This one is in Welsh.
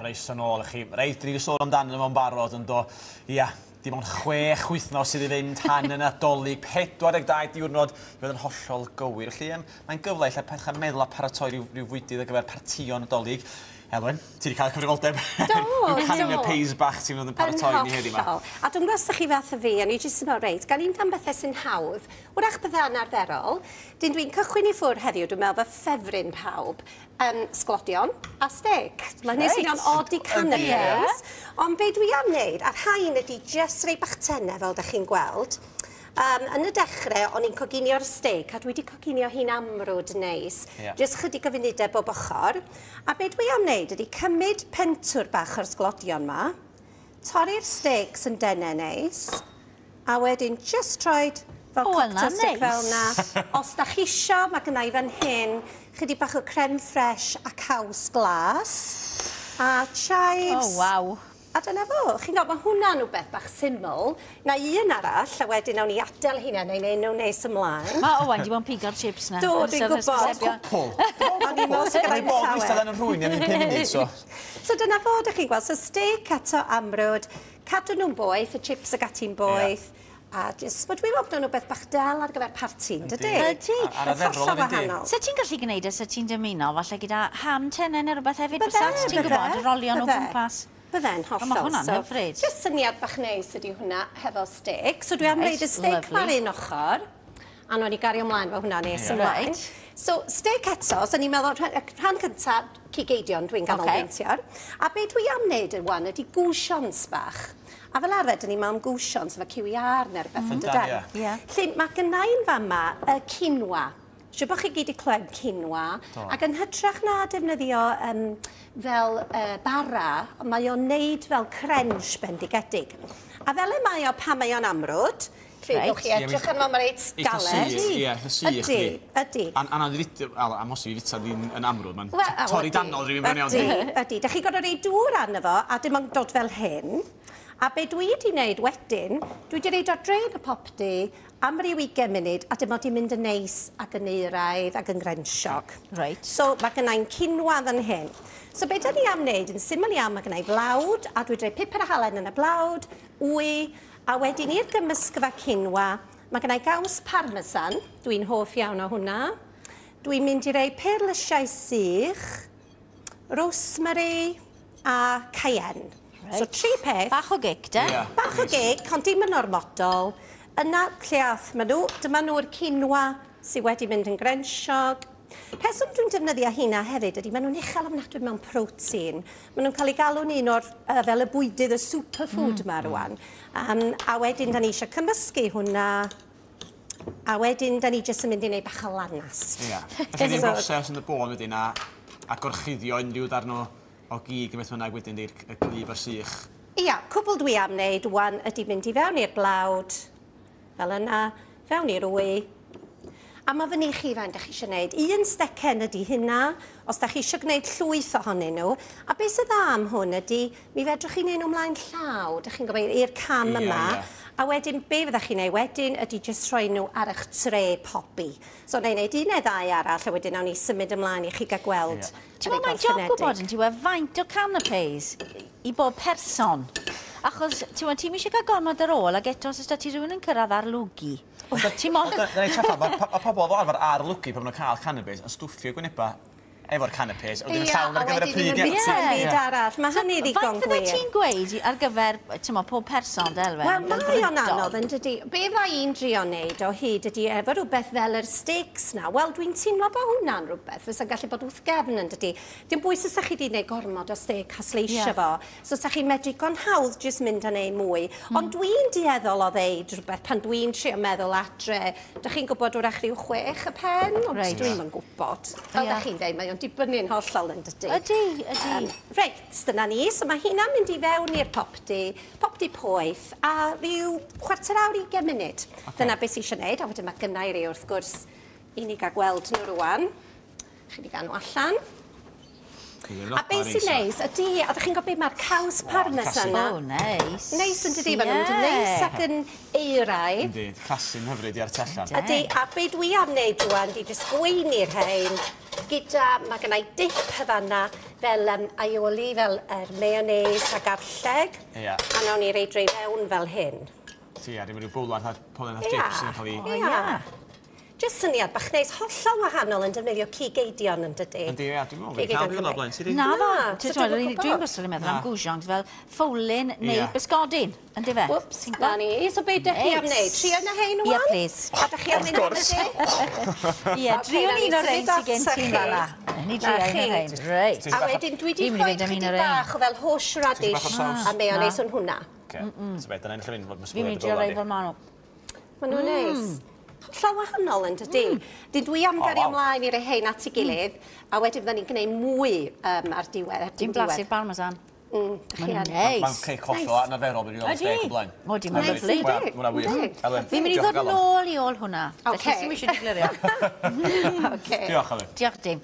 Croeso nôl i chi. Reit, dyn ni wedi sôn amdano fo'n barod yn do. Ia, dim ond 6 wythnos sydd i fynd tan y Nadolig, 42 diwrnod i fod yn hollol gywir. Felly mae'n gyfle lle pethau meddwl a paratoi rhyw fwydydd ar gyfer partïon Nadolig. Elwen, ti wedi cael y cyfrifoldeb. Do, Rhyw canapés bach ti'n mynd yn paratoi ni heddiw yma. Hollol. A dwi'n gwybod os ydych chi fath o fi, a ni jyst yn meddwl, reit, gan i'n am bethau sy'n hawdd, wrach bydda anarferol, dyn dwi'n cychwyn i ffwrdd heddiw, dwi'n meddwl fy ffefryn pawb, sglodion a stec. Mae'n nes i'n od i canapés, ond be dwi am wneud, a'r rhain ydy jyst rei bach tenau fel da chi'n gweld. Yn y dechrau, o'n i'n coginio'r stec, a dwi wedi coginio hi'n amrwd neis. Jyst chydig o funudau bob ochr. A be dwi am wneud ydy cymryd pentwr bach o'r sglodion ma, torri'r steaks yn denau neis, a wedyn just troed fel O, wel, cocktail na, stick fel neis. na. Os da chi isio, mae gynna i fan hyn chydig bach o creme fraiche a caws glas. A chives. O, waw. A dyna fo. Chi'n gwybod, mae hwnna'n rhywbeth bach syml. Na un arall, a wedyn nawn ni adael hynna neu neud nhw nes ymlaen. Mae Owain di bod yn pigo'r chips na. Do, Yn dwi'n ystod gwybod. hysbysebion. Cwpl. O'n i'n meddwl sy'n Mae'n bod llawer. eistedd yn y rhwy'n am 5 munud, so. So dyna fo, dych chi'n gweld. So steak eto amrwd, cadw nhw'n boeth, y chips ag ati'n boeth. A jyst, wel, dwi'n meddwl bod nhw'n rhywbeth bach del ar gyfer parti, yn dydy? Ydy. Ar arferol Hollol hefyd, di. wahanol. So ti'n gallu gwneud e, so ti'n dymuno, falle gyda ham tennau neu rhywbeth hefyd, Bydde, bysa? Ti'n bydde, gwybod, rolio nhw bydde. gwmpas. Bydde'n hollol. Ma' hwnna'n So, hyfryd. Jyst syniad bach neis ydy hwnna hefo steak. So dwi am Reit, wneud y steak lovely. ar un ochr. A nhw'n i gario ymlaen fo hwnna nes ymlaen. So, steak eto, so ni'n meddwl, rhan cyntaf, cig eidion dwi'n ganolbwyntio ar. A be dwi am wneud yn wan ydy goujons bach. A fel arfer, dyn ni'n meddwl am goujons efo cyw iâr neu rhywbeth yn Yndan, dydan? ie. Lle mae gynna i'n fama y quinoa. Siwr bod chi gyd 'di clywed quinoa. Do. Ac yn hytrach na defnyddio fel bara, mae o'n neud fel crunch bendigedig. A fel y mae o pan mae o'n amrwd, lle gewch chi edrych arno, mae'n reit Eitha galed. sych, ie, eitha sych, Ydy, di. ydy. Anodd i fita, wel, amhosib i fita ddim yn amrwd, mae'n Wel, torri ydy, danol rhywun mewn iawn. Ydy, ydy. Da chi'n gorfod rhoi dŵr arno fo, a dim ond dod fel hyn. A be dwi wedi wneud wedyn, dwi wedi rhoid o drain y popty am ryw 20 munud, a dim ond i mynd yn neis ac yn euraidd ac yn grensiog. So mae gynna i'n quinoa fan hyn. So be da ni am wneud, yn syml iawn, mae gynna i flawd, a dwi wedi rhoi pupur a halen yn y blawd, wy, a wedyn i'r gymysgfa quinoa, mae gynna i gaws parmesan, dwi'n hoff iawn o hwnna. Dwi'n mynd i roi perlysiau sych, rosemary a cayenne. So tri peth. Bach o gic, de? Ie. Bach o gic, ond dim yn ormodol. Yna lle ath ma nhw, dyma nhw'r quinoa sydd wedi mynd yn grensiog. Rheswm dwi'n defnyddio hynna hefyd ydy maen nhw'n uchel ofnadwy mewn protein. Maen nhw'n cael eu galw'n un o'r, fel y bwydydd, y superfood ma rwan. A wedyn, da ni eisiau cymysgu hwnna. A wedyn, da ni jyst yn mynd i wneud bach o lanast. Ie. Felly ddim broses yn y bôn wedyn a gorchuddio unrhyw darn o gig neu beth bynnag wedyn di'r y gwlyb a sych. Ia, cwbl dwi am wneud wan ydy mynd i fewn i'r blawd, fel yna, fewn i'r wy. A mae fyny chi faint da chi eisiau gwneud. Un stecen ydy hynna, os da chi eisiau gwneud llwyth ohonyn nhw. A beth sydd dda am hwn ydy, mi fedrwch chi wneud nhw mlaen llaw, da chi'n gwybod, i'r cam yma. A wedyn, be fyddech chi'n neud wedyn ydy jyst rhoi nhw ar eich tre pobi. So, na i wneud un neu ddau arall, a wedyn nawn ni symud ymlaen i chi gael gweld Ti'n meddwl mae'n job gwybod yn diwedd faint o canapés i bob person? Achos, ti'n meddwl, ti'n eisiau cael gormod ar ôl, ac eto os oes 'da ti rhywun yn cyrraedd ar lwgu. Ti'n mo... Dyna i traffa, mae pobl fel arfer ar lwgu pan maen nhw'n cael canapés yn stwffio gwyneba efo'r canapés, a wedyn yn llawn ar gyfer y pryd. Ie, a wedyn ddim yn byd arall. Mae hynny ddigon Faint fydde gwir. ti'n gweud ar gyfer, ti'n mo, pob person, Delwen? Wel, mae o'n anodd yn dydy. Be fa i'n drio wneud o hyd ydy efo rhywbeth fel yr steaks na. Wel, dwi'n teimlo bod hwnna'n rhywbeth fysa'n gallu bod wrth gefn yn dydy. Dim bwys os chi wedi gwneud gormod o steak a sleisio fo. So, sa chi'n medru gon hawdd jyst mynd a neud mwy. Ond dwi'n dueddol o ddeud rhywbeth pan dwi'n trio meddwl adre. Dych chi'n gwybod wrach rhyw 6 y pen, ond dwi'm yn gwybod. Fel da chi'n dweud, mae o'n dibynnu'n hollol yn dydy. Ydy. Reit, dyna ni. So mae hynna'n mynd i fewn i'r popty, popty poeth, a rhyw chwarter awr i 20 munud. Dyna beth sy'n eisiau gwneud, a wedyn mae gynna i rei wrth gwrs i ni gael gweld nhw rwan. Chi wedi gael nhw allan. A beth sy'n neis, ydy, a ydych chi'n gwybod beth mae'r caws parmesan yna. O, neis. Neis yn dydy, maen nhw'n mynd yn neis ac yn euraidd. Yndi, clasu'n hyfryd i ar tellan. Ydy, a be dwi am wneud rwan, di jyst gweini'r rhain. Gyda, mae gennau dip fanna fel aioli, fel mayonnaise a garlleg. Ia. A nawn ni reid rei fewn fel hyn. Ti, a ddim rhyw bowlan a chips yn cael ei. O, ia. Just syniad bach neis, hollol wahanol yn defnyddio cig eidion yn dydy. Yndi, ia, dwi'n meddwl, fi cael hwnna blaen, ti di? Na fo, dwi'n gwastad yn meddwl am goujons fel ffowlyn neu bysgodyn, yndi fe? Whoops, na ni. So be ydych chi am wneud? Trio na hein wan? Ie, please. A ydych chi am wneud hyn ydy? Ie, drio un o'r ein sy'n gen ti'n fanna. Ni drio un o'r ein. Reit. A wedyn dwi wedi rhoi chydig bach o fel horseradish a mayonnaise o'n hwnna. So beth, dyna un lle fynd fod Fi'n mynd i drio rei fel maen nhw. Maen nhw'n neis. Hollol wahanol yn dydy. Dwi am gario ymlaen i rei hein at ei gilydd, a wedyn fydden ni'n gwneud mwy ar diwedd. Dim blasu'r parmesan. Mae'n neis. Mae'n cake hollol anarferol bod ni'n steak o blaen. O, di, mae'n lyfli. Mae'n wych. Fi'n mynd i ddod nôl i ôl hwnna. Felly, sy'n eisiau glirio. Diolch, Elin. Diolch, dim.